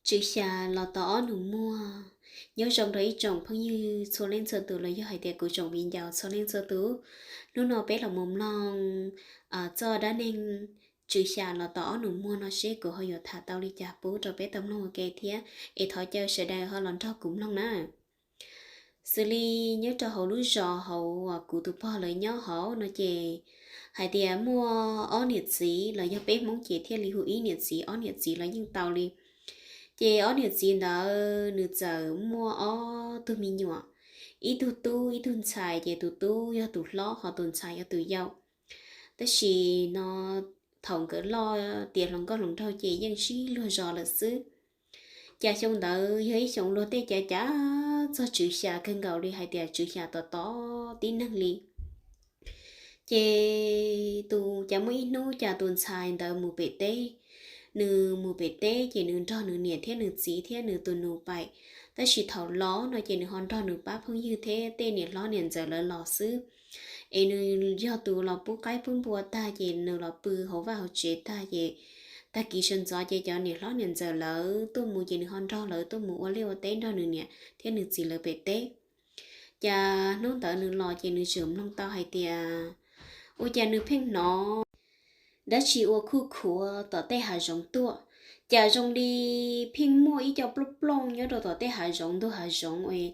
Tswv Xya los tos ob nus muag. Nyob zoo rau ib tsoom phooj ywg txhua leej txhua tus los yog hais tias kuv tsoom viv ncaus txhua leej txhua tus. Hnub no peb los mus mloog txoj dab neeg Tswv Xya los tos ob nus muag no seb kuv ho yuav tham tau li cas pub rau peb tau mloog ua ke thiab, es thov caw sawv daws ho los nrog kuv mloog na. Xws li nyob rau hauv lub zos hauv uas kuv tus pog lawv nyob hauv no ces hais tias muaj ob niam txiv los yog peb Hmoob ces thiaj li hu ib niam txiv ob niam txiv los yeej tau li. Ces ob niam txiv ntawd nws txawm muaj ob tug me nyuam, ib tug tub ib tug ntxhais, ces tus tub yog tus hlob ho tus ntxhais yog tus yau. Tab sis no thaum nkawd loj tiav hluas nkauj hluas nraug ces yeej sib luag zos lawm xwb. Cas xyoo ntawd yog ib xyoo luag tej cav cav txog Tswv Xya kawg nkaus li, hais tias Tswv Xya tos tos tib neeg li. Ces tus cas muaj ib hnub cas tus ntxhais ntawd mus pem teb, nws mus pem teb ces nws nrog nws niam thiab nws txiv thiab nws tus nus paim. Tab sis thaum los no ces nws ho nrog nws pab phooj ywg thiab tej niam hlob niam ntxawm lawv los xwb. Es nws yog tus los pub qaib pub npua tag ces nws los pw hauv vaj hauv tsev tag ces tag kis sawv ntxov ces cov niam hlob niam ntxawm lawv tuaj mus ces nws ho nrog lawv tuaj mus ua liaj ua teb nrog nws niam thiab nws txiv lawv pem teb. Cas hnub ntawd nws los ces nws tseem mloog tau hais tias ua cas nws pheej hnov dab tsi ua khuj khuav tom tej hav zoov tuaj. Cas zoo li pheej muaj ib co plooj plooj nyob rau tom tej hav zoov ntug hav zoov es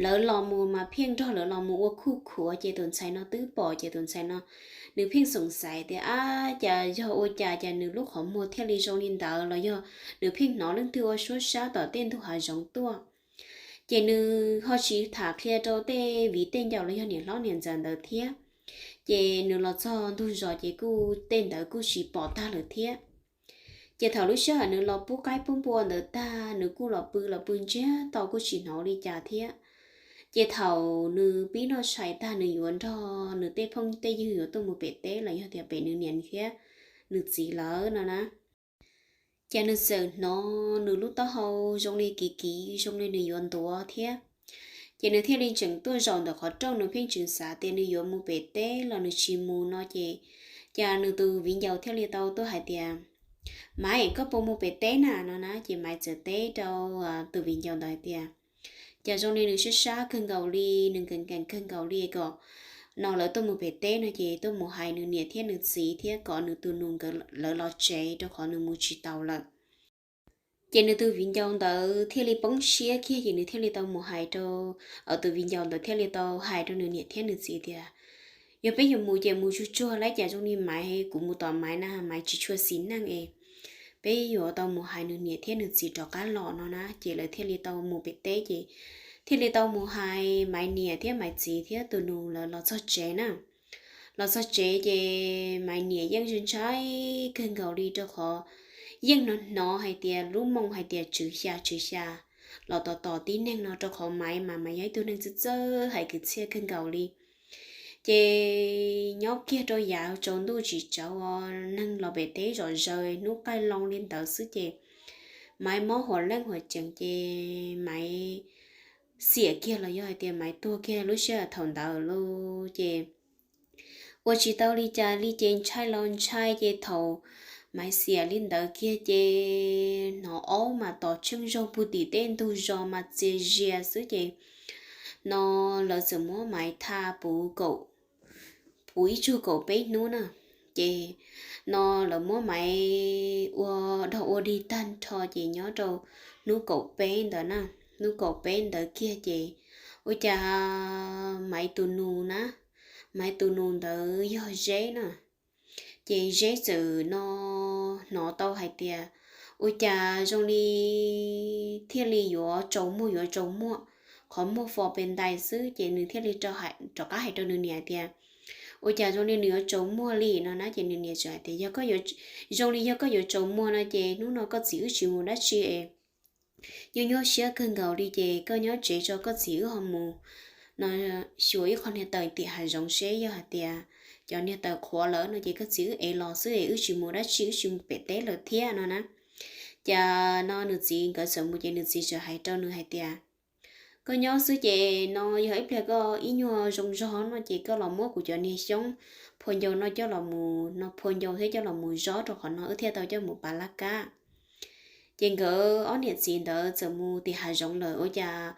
lawv los mus mas pheej nrog lawv los mus ua khuj khuav. Ces tus ntxhais no twb pom ces tus ntxhais no nws pheej xoom xaiv tias ab cas yog ua cas cas nws lub qhov muag thiaj li zoo li ntawd los yog nws pheej hnov leej twg ua suab sab tom tej ntug hav zoov tuaj. Ces nws ho tsis tham qhia rau tej viv tej ncaus los yog niam hlob niam ntxawm ntawd thiab. Ces nws los txog ntug zos ces kuj tej ntawd kuj tsis pom tag lawm thiab. Ces thaum lub sij hawm nws los pub qaib pub npua ntawd tag nws kuj los pw los pw ntsiag to kuj tsis hnov li cas thiab. Ces thaum nws pib noj tshais tag nws yuav nrog nws tej phooj tej ywg yuav tuaj mus pem teb los yog tias pem nws niam thiab nws txiv lawv no na, ces nws txawm hnov nws lub taub hau zoo li kiv kiv zoo li nws yuav ntuav thiab. Ces nws thiaj li tseem tuaj zaum ntawm qhov rooj, nws pheej tseem xav tias nws yuav mus pem teb los nws tsis mus no ces, cas nws tus viv ncaus thiaj li tau tuaj hais tias, Maiv, koj puas mus pem teb na? no na. Ces Maiv txawm teb rau tus viv ncaus ntawd hais tias, Cas zoo li nws sab sab kawg nkaus li, nws nkees nkees kawg nkaus li, kom no lawv tuaj mus pem teb no ces tuaj mus hais nws niam thiab nws txiv thiab kom nws tus nus nkawd lawv los tsev rau qhov nws mus tsis taus lawm. Ces nws tus viv ncaus ntawd thiaj li poob siab kiag ces nws thiaj li tau mus hais rau, tus viv ncaus ntawd thiaj li tau hais rau nws niam thiab nws txiv tias, Yog peb yuav mus ces mus tsuag tsuag lauj, cas zoo li Maiv, kuv mus tom Maiv na Maiv tsis tshua xis neej es peb yuav tau mus hais nws niam thiab nws txiv rov qab los no na. Ces lawv thiaj li tau mus pem teb ces thiaj li tau mus hais Maiv niam thiab Maiv txiv thiab tus nus lawv los txog tsev na. Los txog tsev ces Maiv niam yeej ntshai kawg nkaus li rau qhov yeej hnov hnov hais tias lub moo hais tias Tswv Xya Tswv Xya los tos tos tib neeg no, rau qhov Maiv mas mas yog ib tug neeg txawj txawj hais kwv txhiaj kawg nkaus li. Ces nyob kiag rau yav tsaus ntuj tsis tsawv, neeg los pem teb zom zaws hnub qaij loo li ntawd xwb ces Maiv mob huam leej huam cees ces Maiv xiam kiag los yog hais tias Maiv tuag kiag lub sij hawm thaum ntawd lawm ces ua tsis tau li cas li ces ntshai los ntshai ces thaum Maiv xiam li ntawd kiag ces hnov aub mas tos tsheej zaug puag tim tej ntug zos mas txias zias xwb ces no lawv txawm muab Maiv tha puv kaum, puv ib tsug kaum peb hnub na. Ces no lawv muab Maiv ua dog ua dig tag nrho ces nyob rau hnub kaum peb ntawd na, hnub kaum peb ntawd kiag ces ua cas Maiv tus nus na, Maiv tus nus ntawd yog Zeb na. Ces Zeb txawm no hnov tau hais tias ua cas zoo li thiaj li yuav tsaus muag yuav tsaus muag, qhov muag fo pes ntais xwb ces nws thiaj li rov qab hais rau nws niam tias, Ua cas zoo li nws yuav tsaus muag li no na? Ces nws niam txawm hais tias, Yog koj yuav, zoo li yog koj yuav tsaus muag no ces hnub no koj txiv wb tsis mus dab tsi es nyuaj nyuaj siab kawg nkaus li ces koj nyob tsev tso koj txiv wb ho mus no xyuas ib qho niag taws tim hav zoov seb yog hais tias cov niag taws qhuav lawm no ces koj txiv wb ev los xwb es wb tsis mus dab tsi wb tsis mus pem teb lawm thiab no na. Ces no nws txiv nkawd txawm mus ces nws txiv txawm hais rau nws hais tias, Koj nyob xwb ces no yog ib pliag koj ib nyuag zoo zog no ces koj los muab kuv cov niag xyoob phua ncau no coj los mus no phua ncau thiab coj los mus zob rau qhov no wb thiaj tau coj mus pav laj kab. Ces nkawd ob niam txiv ntawd txawm mus tim hav zoov lawm. Ua cas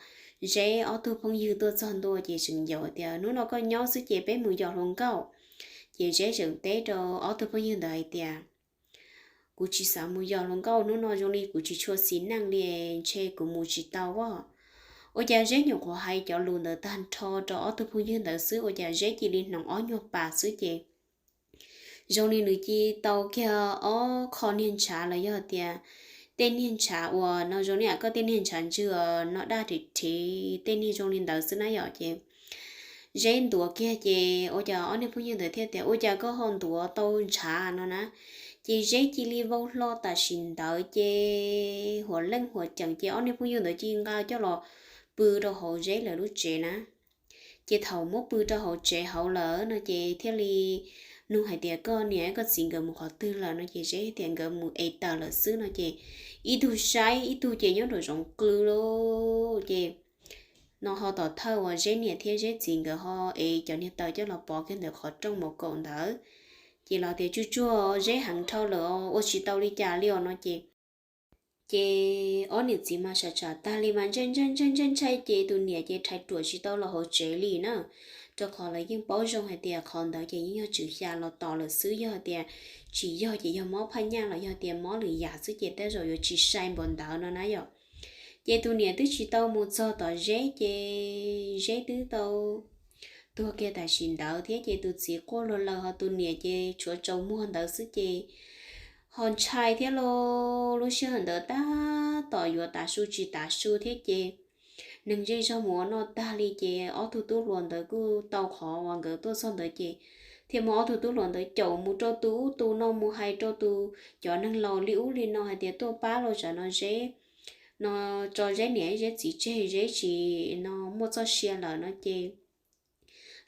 Zeb ob tug phooj ywg tuaj txog ntua ces tseem yaum tias, Hnub no koj nyob xwb ces peb mus yos hluas nkauj. Ces Zeb tseem teb rau ob tug phooj ywg ntawd hais tias, Kuv tsis xav mus yos hluas nkauj, hnub no zoo li kuv tsis tshua xis neej li, ntshe kuv mus tsis tau as. Ua cas Zeb nyuam qhuav hais cov lus ntawd tag nrho rau ob tug phooj ywg ntawd xwb, ua cas Zeb cia li hnoos ob nyuag pas xwb ces zoo li nws cia li tau kiag ob qho niag ntshav los yog tias tej niag ntshav uas no zoo li koj tej niag ntshav ntswg no daj rhim rhiv tej niag zoo li ntawd xwb na yom. Ces Zeb ntuav kiag ces ua cas ob niag phooj ywg ntawd thiaj tias, Ua cas koj ho ntuav tau ntshav no na? Ces Zeb cia li vau hlo tam sim ntawd ces huam leej huam ceem ces ob niag phooj ywg ntawd cia li nqa coj los pw rau hauv Zeb lawv lub tsev na. Ces thaum muab pw rau hauv tsev hauv lawm no ces thiaj li nug hais tias, Koj niam koj txiv nkawd mus qhov twg lawm no? Ces Zeb tias nkawd mus ev taws lawm xwb no ces ib tug saib ib tug ces nyob nraum zoov qw lawm ces no ho tom thawj uas Zeb niam thiab Zeb txiv nkawd ho ev cov niag taws coj los pov kiag ntawm qhov rooj mos kaum ntawd. Ces los tias, Tsuag tsuag Zeb heev dhau lawm os, ua tsis tau li cas li os no ces ces ob niam txiv mas sam tsam tag li mas ntshai ntshai ntshai ntshai ntshai ces tus niam ces rhais ruam tsis tau los hauv tsev li na, rau qhov lawv yeej paub zoo hais tias qhov ntawd ces yeej yog tswv xya los tos lawm xwb, yog hais tias tsis yog ces yog mob phaj nyaj los yog tias mob lwm yam xwb ces tej zaum yuav tsis sai npaum ntawd no na yom. Ces tus niam twb tsis tau mus txog tom Zeb ces Zeb twb tau tuag kiag tam sim ntawd thiab ces tus txiv quaj luag laws ho tus niam ces tshuav tsaus muag ntawd xwb ces ho ntshai thiab lauj. Lub sij hawm ntawd tab tom yuav tav su tsis tav su thiab ces neeg zej zog mus ua noj tag li ces ob tug tub hluas ntawd kuj tau qhov uas nkawd tuaj txog ntawd ces thiaj muab ob tug tub hluas ntawd caum mus rau tus ub tus no mus hais rau tus cov neeg laus li ub li no hais tias tuaj pab los tsam no Zeb no tso Zeb niam Zeb txiv tseg, Zeb tsis no muaj txoj sia lawm no ces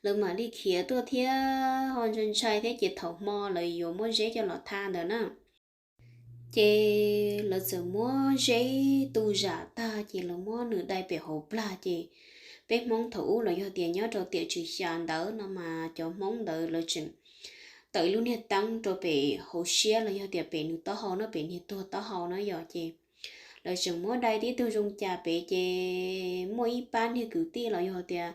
lawv mam li khiav tuaj thiab ho ntshai ntshai thiab ces thaum hmo lawv yuav muab Zeb coj los tha ntawd na ces lawv txawm muab Zeb tu zam tag ces lawv muab nws dai pem hauv plag ces peb Hmoob thaum ub los yog tias nyob rau tiam tswv xya ntawd no mas cov Hmoob ntawd lawv tseem tawm lub niag teeb rau pem hauv siab los yog tias pem nws taub hau no, pem niag tuag taub hau no yom ces lawv tseem muab dai tib tug zoo cas pem ces muaj ib pab niag kwv tij los yog tias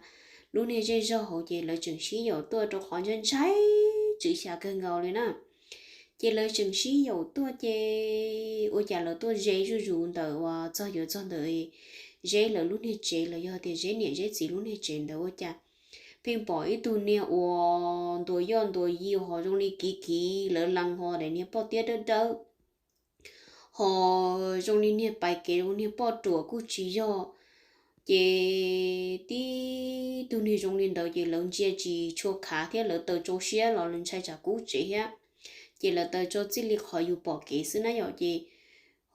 lub niag zej zog hauv ces lawv tseem sib yaum tuaj rau qhov ntshai ntshai tswv xya kawg nkaus li na. Ces lawv tseem sib yaum tuaj ces ua cas lawv tuaj ze zuj zus ntawm uas txog yuav txog ntawm Zeb lawv lub niag tsev los yog tias Zeb niam Zeb txiv lub niag tsev ntawd ua cas pheej pom ib tug niag uas ntuas yoj ntuas yi ho zoo li kiv kiv lawv lees ho daim niag poj tiab dawb dawb ho zoo li niag pais kev zoo niag poj ruam kuj tsis yog. Ces tib tug niag zoo li ntawd ces lawv ntsia tsis tshua khav thiab lawv taws tsau siab los lawv ntshai tsam kub tsev thiab. Ces lawv taws tsau txij li qhov yus pom kev xwb na yom ces,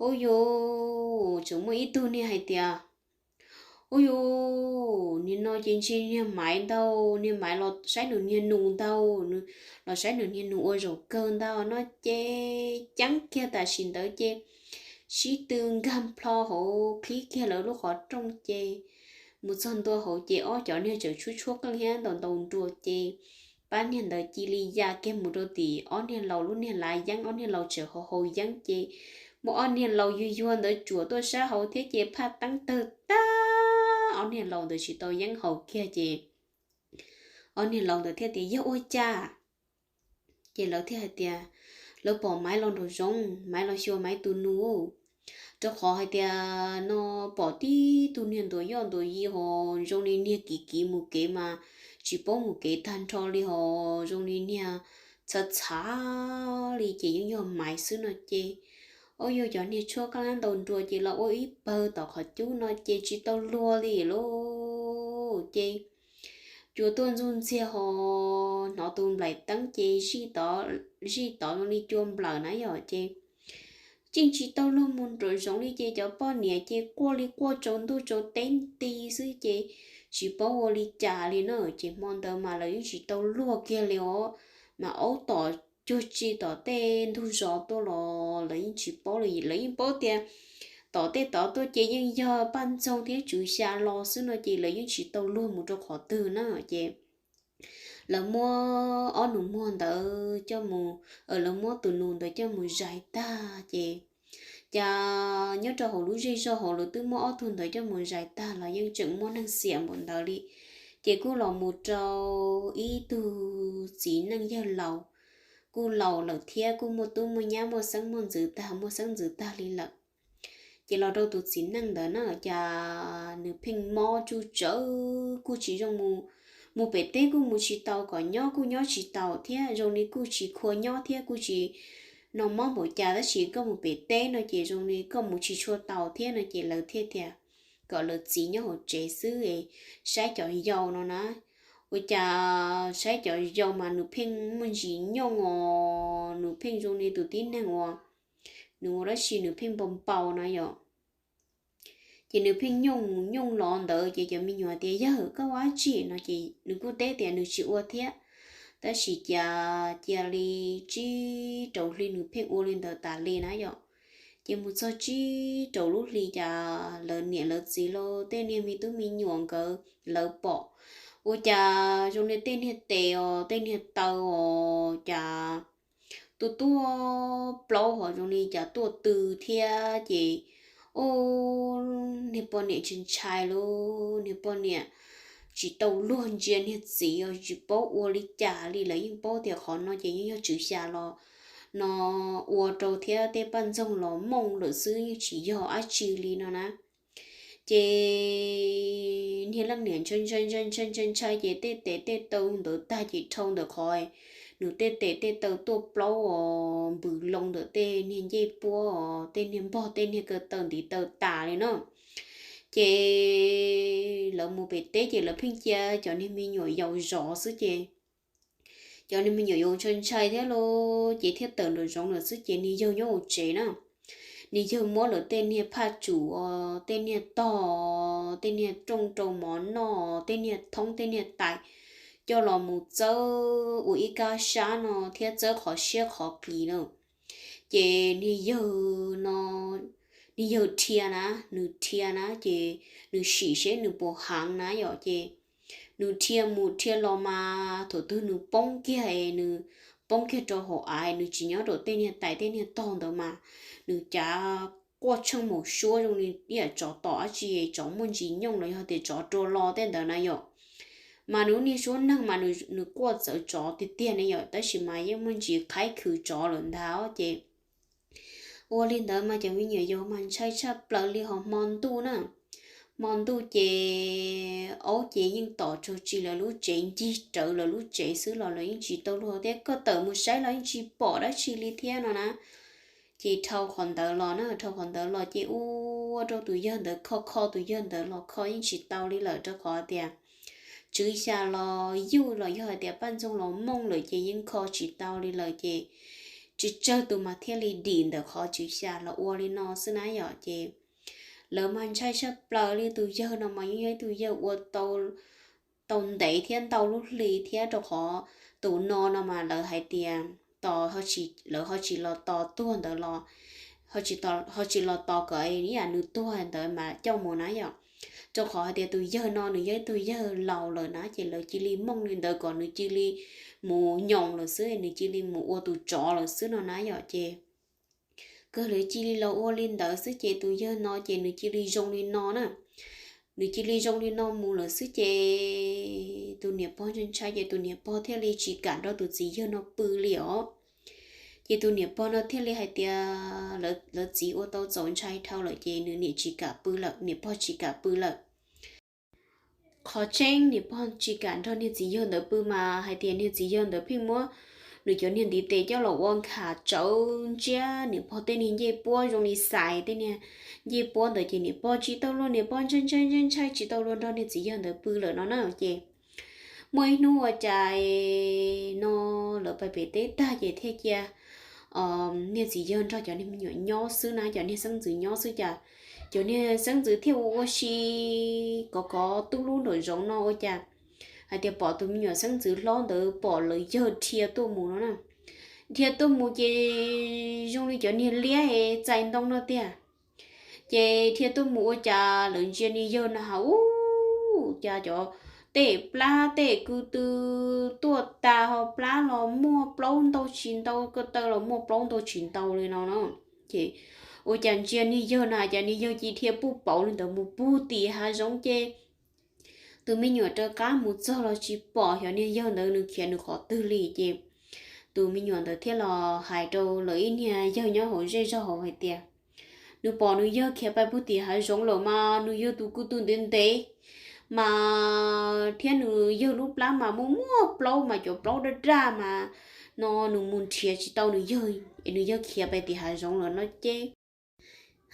ub yuv, tseem muaj ib tug niag hais tias, ub yuv, niag no ces ntshe niag Maiv ntag, niag Maiv los saib nws niag nus ntag, los saib nws niag nus ua zaum kawg ntag no ces ceeb kiag tam sim ntawd ces sib tw nkag nplho hauv qhib kiag lawv lub qhov rooj ces mus txog ntua hauv ces ob cov niag tseem tshuab tshuab qeej thiab ntaus ntaus nruas ces pab niag ntawd cia li ya kiag mus rau tim ob niag laus lub niag lav yeeb, ob niag laus tseem hau hau yeeb ces muaj ob niag laus yuag yuag ntawd tsuam tuaj sab hauv thiab ces phaj teeb tawg tag, ob niag laus ntawd tsis tau yeeb haus kiag ces ob niag laus ntawd thiaj tias, Yog ua cas? Ces lawv thiaj hais tias, Lawv pom Maiv los nraum zoov, Maiv los xyuas Maiv tus nus, rau qhov hais tias no pom tib tug niag ntuas yoj ntuas yi ho zoo li niag kiv kiv mus kev mas tsis paub mus kev tag nrho li ho zoo li niag txhav txhav li ces yeej yog Maiv xwb no ces, ub yuv, cov niag tshuab qeej ntaus nruas ces los ua ib pawg tom qhov cub no ces tsis tau luag li lauj ces cua tuaj ntxuj ntxiag ho hnov tus nplaim teeb ces zij tod, zij tod zoo li cua nplawm na yom ces yeej tsis tau luag mus nraum zoov li ces cov poj niam ces quaj li quaj tsaus ntuj tsaus teb nti xwb ces tsis paub ua li cas li na ces hmo ntawd mas lawv yeej tsis tau luag kiag li os. Mas aub tom cuag tsi tom tej ntug zos tuaj los lawv yeej tsis paub li, lawv yeej paub tias tom tej tod tuaj ces yeej yog paj ntxoog thiab tswv xya los xwb no ces lawv yeej tsis tau luag mus rau qhov twg na ces lawv muab ob nus muag ntawd coj mus, lawv muab tus nus ntawd coj mus zais tag ces Cas nyob rau hauv lub zej zog hauv lawv twb muab ob tug ntawd coj mus zais tag los yeej tseem muaj neeg xiam npaum ntawd li. Ces kuj los mus rau ib tug txiv neej yawg laus, kuj laus lawm thiab kuj muaj tub muaj nyab muaj xeeb muaj ntxwv tag muaj xeeb ntxwv tag li lawm. Ces los rau tus txiv neej ntawd na cas nws pheej mob tsuj tsawv kuj tsis zoo mus, mus pem teb kuj mus tsis tau, kom nyob kuj nyob tsis tau thiab zoo li kuj tsis khua nyob thiab kuj tsis noj mob npaum cas, tab sis koj mus pem teb no ces zoo li koj mus tsis tshua tau thiab no ces lawv thiaj tias kom lawv txiv nyob hauv tsev xwb saib cov yau no na. Ua cas saib cov yau mas nws pheej muaj ntsis nyooj os, nws pheej zoo li tus tib neeg uas nws ua dab tsi nws pheej npau npau na yom. Ces nws pheej nyooj mus nyooj los ntawd ces cov me nyuam tias yawg koj ua dab tsi no ces nws kuj teb tias nws tsis ua thiab. Tab sis cas cia li tsib rau hli nws pheej ua li ntawd tas li na yom. Ces mus txog tsib rau lub hli cas lawv niam lawv txiv los tej niag me tub me nyuam nkawd lawv pom ua cas zoo li tej niag tes os tej niag taw os cas tuaj tuaj plaub hos zoo li cas tuaj tw thiab ces, o, niag poj niam ntshai ntshai lauj, niag poj niam tsis tau luag ntsia niag txiv os, tsis paub ua li cas li. Lawv yeej paub tias qhov no ces yeej yog tswv xya los no ua rau thiab tej paj ntxoog los mooj lawm xwb yeej tsis yog dab tsi li no na. Ces niag leej niam ntshai ntshai ntshai ntshai ntshai ntshai ces tej tes tej taw ntawd tag ces dhau ntawm qhov nws tej tes tej taw tuaj plaub os npws loo ntawm tej niag ncej puab os tej niag npog tej niag ko taw ntiv taw tas li na. Ces lawv mus pem teb ces lawv pheej cia cov niag me nyuam yaus zov xwb ces cov niag me nyuam yaus ntshai ntshai thiab los ces thiaj tawm nraum zoov lawm xwb ces niag yawg nyob hauv tsev na. Niag yawg muab lawv tej niag phaj tsum os, tej niag tog, tej niag rooj rau mov noj, tej niag thoob tej niag tais coj los mus txawb ua ib kab sab no thiab txawb qhov siab qhov qis na. Ces niag yawg no, niag yawg dhia na, nws dhia na ces nws sim seb nws puas heev na yom ces nws dhia mus dhia los mas thaum twg nws poob kiag es nws poob kiag rau hauv av, nws tsis nyob rau tej niag tais tej niag tog ntawd mas nws cav quaj tsheej maum suab zoo li ib yam tsov tom dab tsi, tsov muaj ntsis nyooj los yog tias tsov rua lo tej ntawd na yom. Mas nws lub niag suab neeg mas nws quaj txawv tsov tiag tiag ne yom, tab sis mas yeej muaj ntsis qhaib khwv tsov lawm ntag ces ua li ntawd mas cov me nyuam yaus mas ntshai tshaj plaws li. Ho hmo ntuj na, hmo ntuj ces aub ces yeej tom tsuag tsis lawv lub tsev, ncig rawv lawv lub tsev xwb los lawv yeej tsis tau luag thiab, koj tawm mus saib los yeej tsis pom dab tsi li thiab no na. Ces dhau qhov ntawd los na, dhau qhov ntawd los ces ua rau tus yawg ntawd kho kho tus yawg ntawd los kho yeej tsis tau li lawm rau qhov tias tswv xya los yuj los yog hais tias paj ntxoog los mooj lawm ces yeej kho tsis tau li lawm ces tsawg tsawg tus mas thiaj li dim ntawm qhov tswv xya los ua li no xwb na yom ces lawv mas ntshai tshaj plaws li. Tus yawg no mas yeej yog ib tug yawg ua tau ntev thiab ntau lub hli thiab rau qhov tus no no mas lawv hais tias tos, lawv ho tsis los tos tuag ntawd los, ho tsis los tos kom ib yam nws tuag ntawd mas coj mus na yom. Rau qhov hais tias tus yawg no nws yog ib tug yawg laus lawm na ces lawv cia li mooj li ntawd kom nws cia li mus nyoos lawm xwb, nws cia li mus ua tus tsov lawm xwb no na yom ces kawg lawv cia li los ua li ntawd xwb ces tus yawg no ces nws cia li zoo li no na. Nws cia li zoo li no mus lawm xwb ces tus niam pog ntshai ntshai ces tus niam pog thiaj li tsis kam nrog tus txiv yawg no pw li os. Ces tus niam pog no thiaj li hais tias lawv txiv ua tau txaus ntshai dhau lawm ces nws niam tsis kam pw lawm, niam pog tsis kam pw lawm. Qhov tseeb niam pog tsis kam nrog niag txiv yawg ntawd pw mas hais tias niag txiv yawg ntawd pheej muab nws cov niag ntiv tes coj los ua nkham tsawv ntsiab niam pog tej niag ncej puab zoo li xais tej niag ncej puab ntawd ces niam pog tsis tau luag, niam pog ntshai ntshai ntshai ntshai tsis tau luag nrog niag txiv yawg ntawd pw lawm no na ces muaj ib hnub ua cas no lawv pais pem teb tag ces thiaj cia niag txiv yawg nrog cov niag me nyuam nyob xwb na, cov niag xeeb ntxwv nyob xwb cas cov niag xeeb ntxwv thiaj ua ua si kov kov tub lub nraum zoov no ua cas hais tias pom tus me nyuam xeeb ntxwv hlob ntawd pom lawv yawg dhia tuaj mus no na. Dhia tuaj mus ces zoo li cov niag liab es txais ntoo no tiag. Ces dhia tuaj mus ua cas lawv ntsia niag yawg no ha ub cas cov tej plab tej ko tw tuaj tas ho plab los muaj plaub ntau tsis ntau, ko taw los muaj plaub ntau tsis ntau li no no. Ces ua cas ntsia niag yawg na cas niag yawg cia li dhia puj pauv li ntawd mus puag tim hav zoov ces tus me nyuam rov qab mus txog los tsis pom xyov niag yawg ntawd nws khiav nws qhov twg li ces tus me nyuam ntawd thiaj los hais rau lawv ib niag yawg nyob hauv zej zog hauv hais tias nws pom nws yawg khiav pais puag tim hav zoov lawm mas nws yawg tus kuj tu ntev ntev mas thiab nws yawg lub plab mas muaj muaj plaub mas cov plaub daj daj mas no nws mus nrhiav tsis tau nws yawg es nws yawg khiav pais tim hav zoov lawm no ces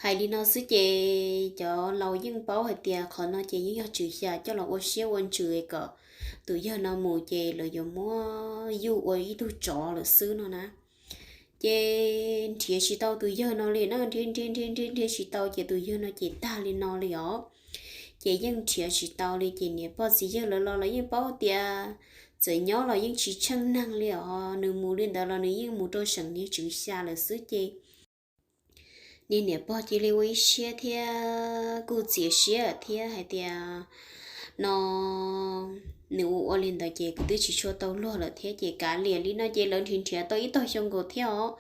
hais li no xwb ces cov laus yeej paub hais tias qhov no ces yeej yog Tswv Xya coj los ua siab ua ntsws kom tus yawg no mus ces lawv yuav muab yuj ua ib tug tsov lawm xwb no na. Ces nrhiav tsis tau tus yawg no li na, nrhiav nrhiav nrhiav nrhiav nrhiav tsis tau ces tus yawg no ces tag li no li os. Ces yeej nrhiav tsis tau li ces niam pog txiv yawg lawv los los yeej paub tias txawm nyob los yeej tsis tsheej neeg li os, nws mus li ntawd los nws yeej mus rau seem niag Tswv Xya lawm xwb ces niag niam pog cia li ua ib siab thiab kuj txias siab thiab hais tias no nws ua ua li ntawd ces kuv twb tsis tshua tau luag lawm thiab ces kav liam li no ces lawv nrhiav nrhiav tau ib tog xyoo nkaus thiab os,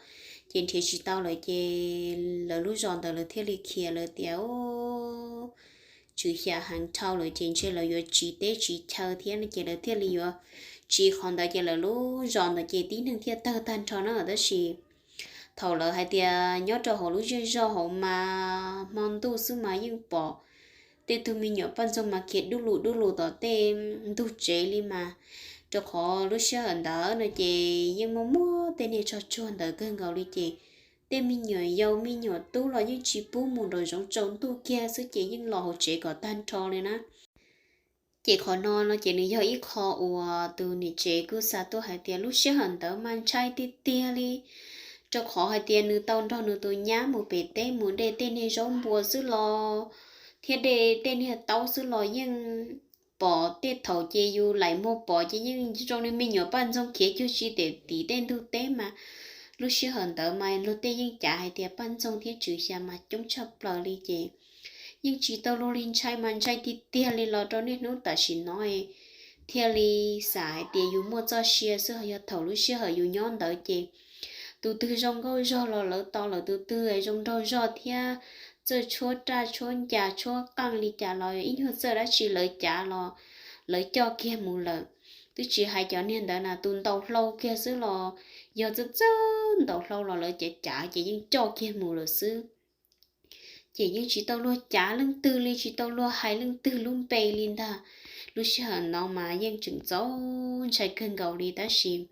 ces nrhiav tsis tau lawm ces lawv lub zos ntawd lawv thiaj li khiav lawv tias Tswv Xya heev dhau lawm ces ntshe lawv yuav tsiv teb tsiv chaw thiab no ces lawv thiaj li yuav tsiv qhov ntawd ces lawv lub zos ntawd ces tib neeg thiaj tawg tag nrho na tab sis thaum lawv hais tias nyob rau hauv lub zej zog hauv mas hmo ntuj xwb mas yeej pom tej tug me nyuam poj ntxoog mas khiav dub lus dub lus tom tej ntug tsev li mas, rau qhov lub sij hawm ntawd no ces yeej muaj muaj tej niag tsog tsuag ntawd kawg nkaus li ces tej me nyuam yau me nyuam tub los yeej tsis pub mus nraum zoov tsaus ntuj kiag xwb ces yeej los hauv tsev kom tag nrho li na. Ces qhov no no ces nws yog ib qho uas tus niam tsev kuj xa tuaj hais tias lub sij hawm ntawd mas ntshai tiag tiag li, rau qhov hais tias nws tau nrog nws tus nyab mus pem teb mus de tej niag zaub npua xwb los thiab de tej niag taub xwb los yeej pom tej thaum ces yus laim muag pom ces yeej zoo li me nyuam poj ntxoog khiav cuag tsis tem tim tej ntug teb mas lub sij hawm ntawd mas luag tej yeej cav hais tias poj ntxoog thiab Tswv Xya mas coob tshaj plaws li ces yeej tsis tau luag li, ntshai mas ntshai tiag tiag li los rau niaj hnub tam sim no thiaj li xav hais tias yus muaj txoj sia xwb ho yog thaum lub sij hawm yus nyob ntawd ces tus twg zoo nkauj zog los lawv tos lawm, tus twg zoo nraug zog thiab txawj tshuab raj tshuab ncas tshuab qeej li cas los ib nyuag txawj dab tsi lawv cav los lawv coj kiag mus lawm. Twb tsis hais cov niag ntawd na tus ntaus hlau kiag xwb los yog txawj txawj ntaus hlau los lawv cav cav ces yeej coj kiag mus lawm xwb. Ces yeej tsis tau luag cav leej twg li, tsis tau luag hais leej twg lub npe li ntag. Lub sij hawm no mas yeej tseem txaus ntshai kawg nkaus li tab sis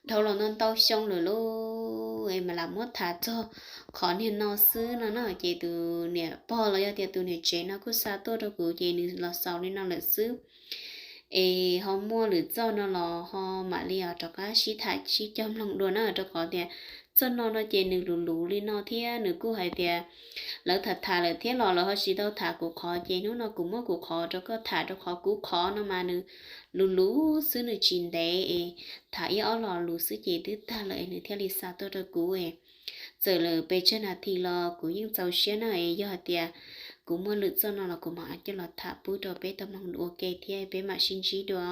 dhau los ntau ntau xyoo lawm lauj es mam lam muab tham txog qhov niag no xwb no na. Ces tus niam pog los yog tias tus niam tsev no kuj xa tuaj rau kuv ces nws los xaus li no lawm xwb. Es ho muaj lwm txoj no los ho mam li os rov qab sib tham sib cog mloog dua na, rau qhov tias txoj no no ces nws luv luv li no thiab nws kuj hais tias lawv tham tham lawm thiab los lawv ho tsis tau tham kuv qhov ces hnub no kuv muab kuv qhov rau koj tham rau qhov kuv qhov no mas nws luv luv xwb nws tsis ntev es tham ib ob lo lus xwb ces twb tag lawm es nws thiaj li xa tuaj rau kuv es txawm lawm pes tsawg nas this los kuv yeej txaus siab na es yog hais tias kuv muaj lwm txoj no los kuv mam coj los tham pub rau peb tau mloog ua ke thiab peb mam sib ntsib dua.